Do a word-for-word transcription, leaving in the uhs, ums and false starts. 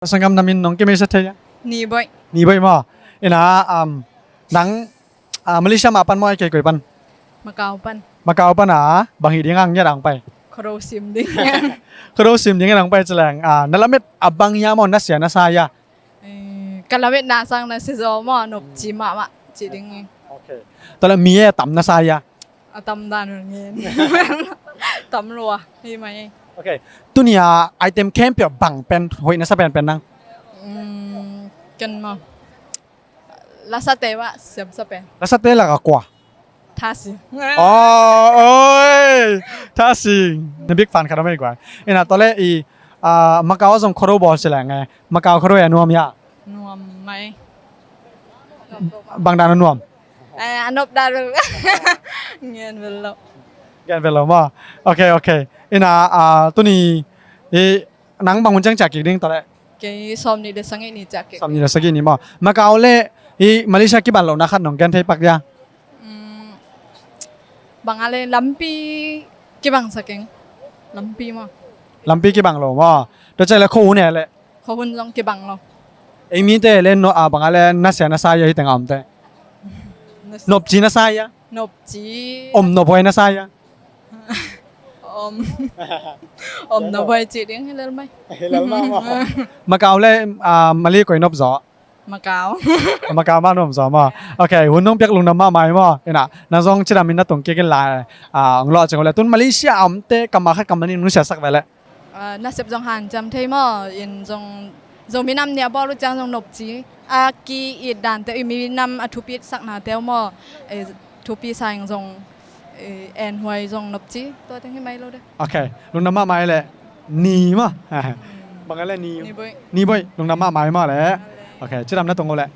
Sanggam, na min nong kimeisa thei a? Ni Boih. Ni Boih maw? Ina, um, nang, ah, Malaysia mah pan maw, ahih kei koi pan? Macau pan. Macau pan a, bang hi ding a ngiat a hong pai? Khuado sim ding. Khuado sim ding a hong pai ci leng, ah, na lamet a bang hia maw, na sia na sa hia? Eh, ka lametna sang na sia zaw maw, nopci mahmah ci ding hi. Ok. Tua leh mi e tam na sa hia? A tam dan ngen. Tam lua hi mai. Ok. Tuni a item khempeuh ah bang pen hoih na sa penpen nang? Mm, ken maw, lasate mah siam sa pen. Lasate lak a kua? Thasi. Oh, oi. Thasi. Na big fan khat om ei guai. Ina, tua leh i, ah, Macau zong khuado bawl ci leng e, Macau khuado e a nuam hia? Nuam mai. Bang dan a nuam? Eh, a nop dan. Ngen vel lo. Ngen vel lo maw? Ok, ok. Ina, ah, tuni i nang bang hun ciang ciah kik ding tua leh? Kei sawmnih leh sagih ni ciah kik. Sawmnih leh sagih ni maw? Macau leh i Malaysia kiban lohna khat nong gen thei pak dia? Mm, bang a leh lampi kibang sa keng. Lampi maw? Lampi kibang lo maw? Tua ciang leh khuahun e leh? Khuahun zong kibang lo. Ei mite leh no, ah, bang a leh na sia na sa hia, hih teng a omte? Nopci na sa hia? Nopci. Om nophuai na sa hia? Om. Om nophuai ci ding hi lel mai. Hi lel mai maw? Macau leh, ah, Malay koi nop zaw? Macau. Macau mah nuam zaw maw? Ok, hun nong piak lungdam mahmah hi maw? Ina, nang zong cidam in na tung kik in lai. Ah, hong lawh ciang uh leh tun Malaysia a omte kammal khat kammal nih nong siasak ve leh? Ah, nasep zong hanciam thei maw, in zong, zong minam nih a bawl uh ciang zong nopci a ki-it dante, i minam a thupi saknate uh maw, eh, thupi sa in zong, eh, enhuai zong nopci, tua teng hi mai lo de. Ok, lungdam mahmah hi leh. Ni maw? Bang a leh ni? Ni Boih. Ni Boih, lungdam mahmah hi maw leh. Ok, cidam na tung uh leh.